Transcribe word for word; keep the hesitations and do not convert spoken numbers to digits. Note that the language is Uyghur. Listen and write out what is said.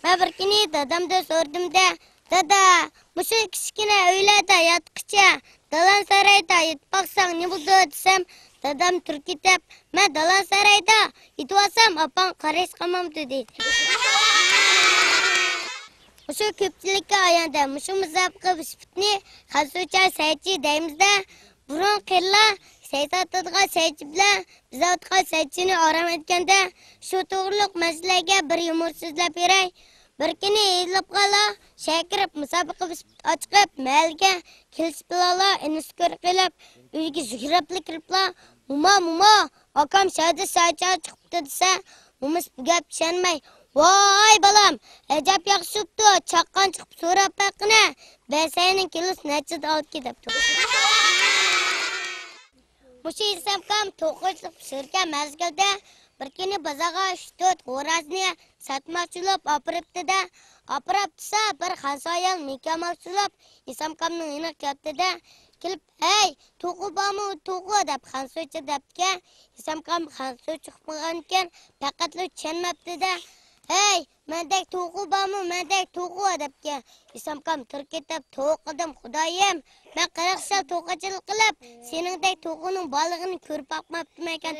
مەن بىر كۈنى دادامدىن سورىدىم-دە، دادا، مۇشۇ كىچىككىنە ئۆيلەردە ياتقىچە دالان سارايدا يېتىپ باقساڭ نېمە بولىدۇ دېسەم، دادام تۇرۇپ كېتىپ، مەن دالان سارايدا يېتىۋالسام ئاپاڭ قارىسى قالمامدۇ دېدى. مۇشۇ كۆپچىلىككە ئاياندا مۇشۇ مۇسابىقە بىسپىتنى خەنزۇچە سەيچى دەيمىز-دە، بۇرۇن قېرىلار سەي ساتىدىغان سەيچى بىلەن بىز ئاتقان سەيچىنى ئارام ئەتكەندە، شۇ توغرىلىق مەسىلىگە بىر يۇمۇر سۆزلەپ بېرەي. بىر كۈنى ھېلىقىلار شەھەرگە كىرىپ مۇسابىقە بىسپىت ئاچىقىپ، مەھەللىگە كېلىشىپ بالىلار ئىنسكۆر قىلىپ، ئۆيگە زۆرۈرەپلىك كىرىپلا، موما، موما، ئاكام شەھەردە سەيچى چىقىپتۇ دېسە، مومىسى بۇ گەپكە ئىشەنمەي، ۋاي بالام، ئەجەب ياخشى بوپتۇ، چاققان چىقىپ سوراپ باققىنە، بەسەينىڭ كىلوسى نەچچىدە ئالدى دەپتۇ. مۇشۇ ھېسامكام توخۇچىلىق پىشۇرغان مەزگىلدە بىر كۈنى بازارغا ئۈچ تۆت خورازنى ساتماقچى بولۇپ ئاپىرىپتۇ-دە، ئاپىرىپتۇسا بىر خەنزۇ ئايال مېكىياج بولۇپ ھېسامكامنىڭ يېنىغا كەپتۇ-دە، كېلىپ، ھەي، توخۇ بارمۇ، توخۇ؟ دەپ خەنزۇچە دەپتىكەن. ھېسامكام خەنزۇچە ئۇقمىغانىكەن، پەقەتلا چۈشەنمەپتۇ-دە، ھەي، مەندەك توخۇ بارمۇ، مەندەك توخۇ؟ دەپتىكەن. ھېسامكام تۇرۇپ كېتىپ، توۋا قىلدىم، خۇدايىم، مەن قىرىق يىل توخۇچىلىق قىلىپ، سېنىڭدەك توخۇنىڭ بارلىقىنى كۆرۈپ باقماپتىمەن ئەكەن.